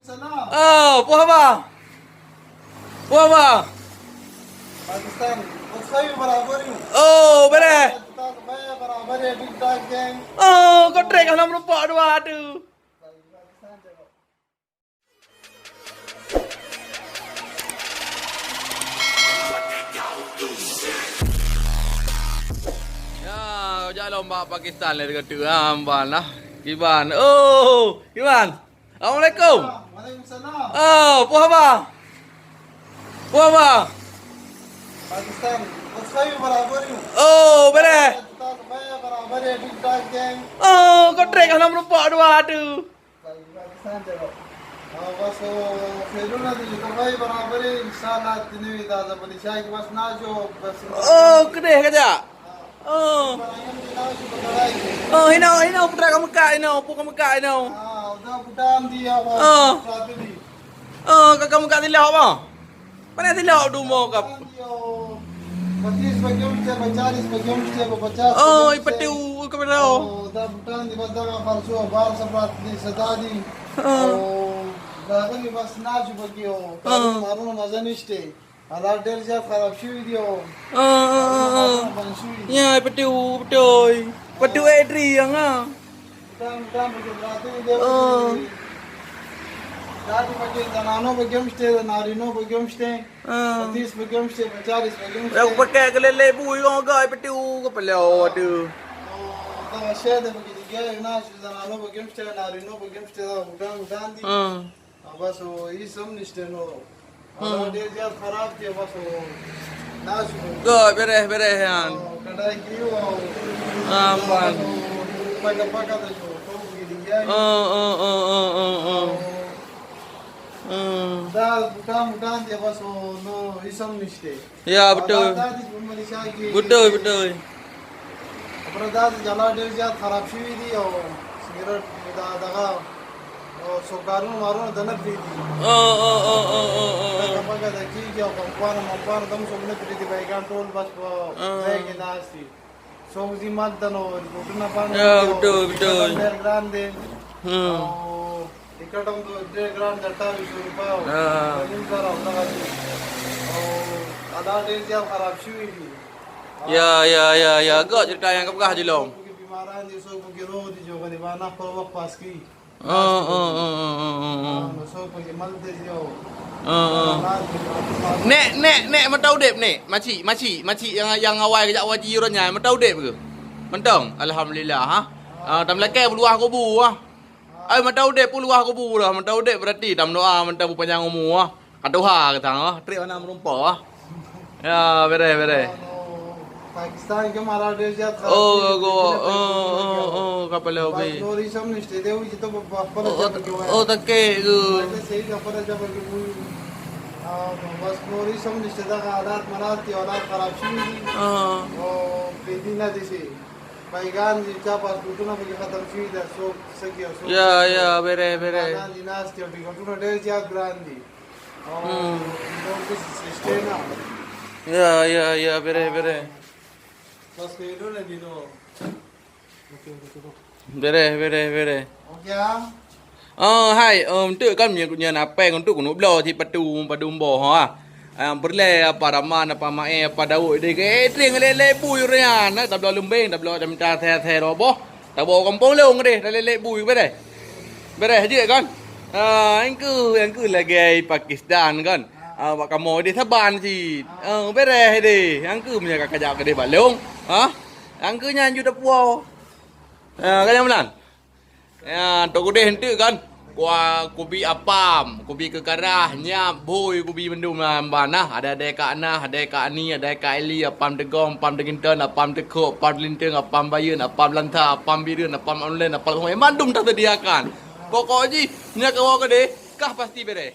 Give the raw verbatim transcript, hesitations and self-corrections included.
Oh, peue haba? Peue haba? Pakistan. Pakistan berabari. Oh, bereh. Pakistan berabari, bintang geng. Oh, kontrak hana meureumpok dua tu. Ya, jak lom bak Pakistan lé deungon tu, ah, ban lah. Kiban. Oh, Kiban. Assalamualaikum. Waalaikumsalam. Oh, peue haba? Peue haba? Pakistan. Pakistan berabari. Oh, bereh. Pakistan berabari, bintang geng. Oh, kontrak hana meureumpok dua tu. Pakistan tu. Ah, bas, oh, Fedun nanti kita bai berabari, insya Allah, ini kita ada beri saya, bas najo, bas. Oh, keudeh kajak. Oh. Oh, hino, hino, putra ka meukat hino, pu ka meukat hino. Oh. Oh, ka, ka meukat silop, bah. Mana silop dumo ka? Oh, ipetu, ipetu. Oh. Oh. Ala derajat kharab shui dia. Ah, ah, ah, ah. Ban shui. Ya, betul, betul. Betul, eh, Dri, yang ah. Mudah-mudahan bagi berarti dia. Ah. Tadi bagi tanano bagi mesti, narino bagi mesti. Ah. Atis bagi mesti, pacaris bagi mesti. Yang pakai ke lele bu, yang agak betul ke pala, aduh. Oh, tak saya dah bagi tiga, yang nasi tanano bagi mesti, narino bagi mesti, mudah-mudahan di. Ah. Abas, oh, isom niste no. Hmm. Ala derajat kharab dia, abas, oh. Nasu. Go, bereh, bereh, yan. Oh, kadai kiu, oh. Aman. Abas, oh, pakai-pakai tu, tu, begini, ya. Oh, oh, oh, oh, oh, oh. Hmm. Dah, bukan, bukan dia, abas, oh, no, isom niste. Ya, betul. Betul, betul. Apa dah jalan dia, dia kharab shui dia, oh. Singkira dah, dah, oh, sokaru maru dah nak beli. Oh, oh, oh, oh, oh, oh, oh. Apa kata ki, dia perempuan, perempuan, kamu semua nak beli di baik kan, tu lepas, oh, baik, nasi. Song zimat dan, oh, di kota apa, ya, oh, betul, betul. Grande. Hmm. Oh. Ikatong tu dia grand data bisu rupa. Ha. Paling garang dah kali. Oh, ada dia siap harap shui ni. Ya, ya, ya, ya. Agak cerita yang kepeugah je long. Pergi pimaran di so pergi roh di jo kali mana kalau pas ki. Oh, oh, oh, oh, oh, oh, oh. Ah, so pergi mal di jo. Oh, oh. Nek, nek, nek, mata udep, nek. Makcik, makcik, makcik yang, yang awai kejak waji uronya, mata udep ke? Mentong, alhamdulillah, ha. Ah, tam lekai beluah kubu, ha. Ai, mata udép pun luwah kubu dah. Mata udép berarti tam doa mantong panyang umu ah. Ka tuha gata ah. Trép hana meurumpa ah. Ya, bereh, bereh. Pakistan ke malah dia jat. Oh, go. Oh, oh, oh, kapal hobi. Nuri sam ni stede wi jito bapa. Oh, oh, takut ke? Saya dapat aja bagi bui. Ah, bas nuri sam ni stede ka adat mana ti adat kharab sini. Ah. Oh, pidina di sini. Baigan di capas kutu na bagi khatam shui dah sok sekian sok. Ya, ya, bereh, bereh. Kanan dinas tiap tiga tu na dia siap grandi. Oh, hmm. Itu sistem lah. Ya, ya, ya, bereh, bereh. Pas ke itu lagi tu. Oke, oke, cukup. Bereh, bereh, bereh. Oke, ah. Oh, hai, oh, untuk kan nyan, nyan apeng untuk keuneuk bloe cit patu, padu boh, ha. Ah, peureulèe apa Raman, apa Maé, apa Daud deh, eh, tring lé-lé bui ureueng nyan, tabloe leumbeng, tabloe dah mita thèe-thèe dua boh, tabawa gampông lôn deh, dah lé-lé bui, bereh. Bereh jeuet kan? Ah, nyang keu, nyang keu lagèe Pakistan kan? Ah, bak kamoe deh saban cit. Ah, bereh deh, nyang keu meunyo ka kajak keudeh bak lôn, ha? Nyang keu nyan ju tapuwoe. Ah, kan nyan meunan? Ya, tok udeh enteuk kan. Kua kubi apam, kubi keukarah, nyap, bhôi, kubi mandum lam ban nah. Ada adèe Kak Nah, adèe Kak Ani, adèe Kak Eli, apam teugom, apam teuginton, apam teukhok, apam teulinteung, apam bayeuen, apam lanta, apam bireuen, apam online, apam online, mandum teuseudiakan. Pokok jih, nyan kawoe keudeh, kah pasti bereh.